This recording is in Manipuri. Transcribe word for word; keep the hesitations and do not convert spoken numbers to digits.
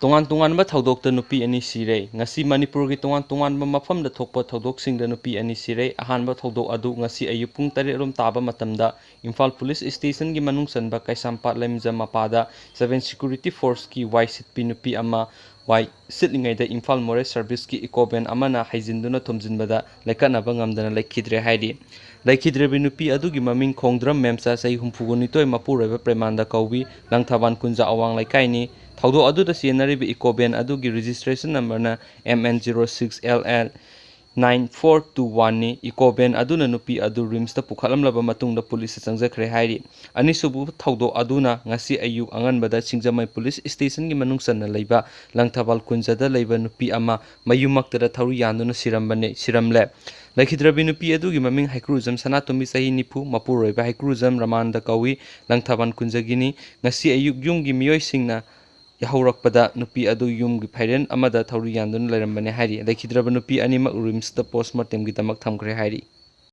ꯇꯣꯉꯥꯟ ꯇꯣꯉꯥꯟꯕ ꯊꯧꯗꯣꯛꯇ ꯅꯨꯄꯤ ꯑꯅꯤ ꯁꯤꯔꯦ꯫ ꯉꯁꯤ ꯃꯅꯤꯄꯨꯔꯒꯤ ꯇꯣꯉꯥꯟ ꯇꯣꯉꯥꯟꯕ ꯃꯐꯝꯗ ꯊꯣꯛꯄ ꯊꯧꯗꯣꯛꯁꯤꯡꯗ ꯅꯨꯄꯤ ꯑꯅꯤ ꯁꯤꯔꯦ꯫ ꯑꯍꯥꯟꯕ ꯊꯧꯗꯣꯛ ꯑꯗꯨ ꯉꯁꯤ ꯑꯌꯨꯛ ꯄꯨꯡ ꯇꯔꯦꯠ ꯔꯣꯝ ꯇꯥꯕ ꯃꯇꯝꯗ ꯏꯝꯐꯥꯜ ꯄꯨꯂꯤꯁ ꯁ꯭ꯇꯦꯁꯟꯒꯤ ꯃꯅꯨꯡ ꯆꯟꯕ ꯀꯩꯁꯥꯝꯄꯥꯠ ꯂꯩꯃꯖꯝ ꯃꯄꯥꯗ ꯁꯚꯦꯟ ꯁꯦꯀ꯭ꯌꯨꯔꯤꯇꯤ ꯐꯣꯔꯁꯀꯤ ꯋꯥꯏ ꯁꯤꯠꯄꯤ ꯅꯨꯄꯤ ꯑꯃ ꯋꯥꯏ ꯁꯤꯠꯂꯤꯉꯩꯗ ꯏꯝꯐꯥꯜ ꯃꯣꯔꯦ ꯁꯔꯚꯤꯁꯀꯤ ꯏꯀꯣ ꯚꯦꯟ ꯑꯃꯅ ꯍꯩꯖꯤꯟꯗꯨꯅ ꯊꯣꯝꯖꯤꯟꯕꯗ ꯂꯩꯈꯠꯅꯕ ꯉꯝꯗꯅ ꯂꯩꯈꯤꯗ꯭ꯔꯦ ꯍꯥꯏꯔꯤ꯫ ꯂꯩꯈꯤꯗ꯭ꯔꯕꯤ ꯅꯨꯄꯤ ꯑꯗꯨꯒꯤ ꯃꯃꯤꯡ ꯈꯣꯡꯗ꯭ꯔꯝ ꯃꯦꯝꯆꯥ, ꯆꯍꯤ ꯍꯨꯝꯐꯨꯒ ꯅꯤꯊꯣꯏ, ꯃꯄꯨꯔꯣꯏꯕ ꯄ꯭ꯔꯦꯃꯥꯟꯗ ꯀꯧꯏ, ꯂꯪꯊꯕꯥꯜ ꯀꯨꯟꯖ ꯑꯋꯥꯡ ꯂꯩꯀꯥꯏꯅꯤ꯫ ꯊꯧꯗꯣꯛ ꯑꯗꯨꯗ ꯆꯦꯟꯅꯔꯤꯕ ꯏꯀꯣ ꯚꯦꯟ ꯑꯗꯨꯒꯤ ꯔꯦꯖꯤꯁꯇ꯭ꯔꯦꯁꯟ ꯅꯝꯕꯔꯅ M N zero six L L nine four two ꯋꯥꯟꯅꯤ꯫ ꯏꯀꯣ ꯚꯦꯟ ꯑꯗꯨꯅ ꯅꯨꯄꯤ ꯑꯗꯨ ꯔꯤꯝꯁꯇ ꯄꯨꯈꯠꯂꯝꯂꯕ ꯃꯇꯨꯡꯗ ꯄꯨꯂꯤꯁꯇ ꯆꯪꯖꯈ꯭ꯔꯦ ꯍꯥꯏꯔꯤ꯫ ꯑꯅꯤꯁꯨꯕ ꯊꯧꯗꯣꯛ ꯑꯗꯨꯅ ꯉꯁꯤ ꯑꯌꯨꯛ ꯑꯉꯟꯕꯗ ꯁꯤꯡꯖꯃꯩ ꯄꯨꯂꯤꯁ ꯁ꯭ꯇꯦꯁꯟꯒꯤ ꯃꯅꯨꯡ ꯆꯟꯅ ꯂꯩꯕ ꯂꯪꯊꯕꯥꯜ ꯀꯨꯟꯖꯗ ꯂꯩꯕ ꯅꯨꯄꯤ ꯑꯃ ꯃꯌꯨꯝꯃꯛꯇꯗ ꯊꯧꯔꯤ ꯌꯥꯟꯗꯨꯅ ꯁꯤꯔꯝꯕꯅꯤ, ꯁꯤꯔꯝꯂꯦ꯫ ꯂꯩꯈꯤꯗ꯭ꯔꯕꯤ ꯅꯨꯄꯤ ꯑꯗꯨꯒꯤ ꯃꯃꯤꯡ ꯍꯩꯀ꯭ꯔꯨꯖꯝ ꯁꯅꯥꯇꯣꯝꯕꯤ, ꯆꯍꯤ ꯅꯤꯐꯨ, ꯃꯄꯨꯔꯣꯏꯕ ꯍꯩꯀ꯭ꯔꯨꯖꯝ ꯔꯃꯥꯅꯟꯗ ꯀꯧꯏ, ꯂꯪꯊꯕꯥꯜ ꯀꯨꯟꯖꯒꯤꯅꯤ꯫ ꯉꯁꯤ ꯑꯌꯨꯛ ꯌꯨꯝꯒꯤ ꯃꯤꯑꯣꯏꯁꯤꯡꯅ ꯌꯥꯍꯧꯔꯛꯄꯗ ꯅꯨꯄꯤ ꯑꯗꯨ ꯌꯨꯝꯒꯤ ꯐꯩꯔꯦꯟ ꯑꯃꯗ ꯊꯧꯔꯤ ꯌꯥꯟꯗꯨꯅ ꯂꯩꯔꯝꯕꯅꯤ ꯍꯥꯏꯔꯤ꯫ ꯂꯩꯈꯤꯗ꯭ꯔꯕ ꯅꯨꯄꯤ ꯑꯅꯤꯃꯛ ꯔꯤꯝꯁꯇ ꯄꯣꯁꯃꯣꯔꯇꯦꯝꯒꯤꯗꯃꯛ ꯊꯝꯈ꯭ꯔꯦ ꯍꯥꯏꯔꯤ꯫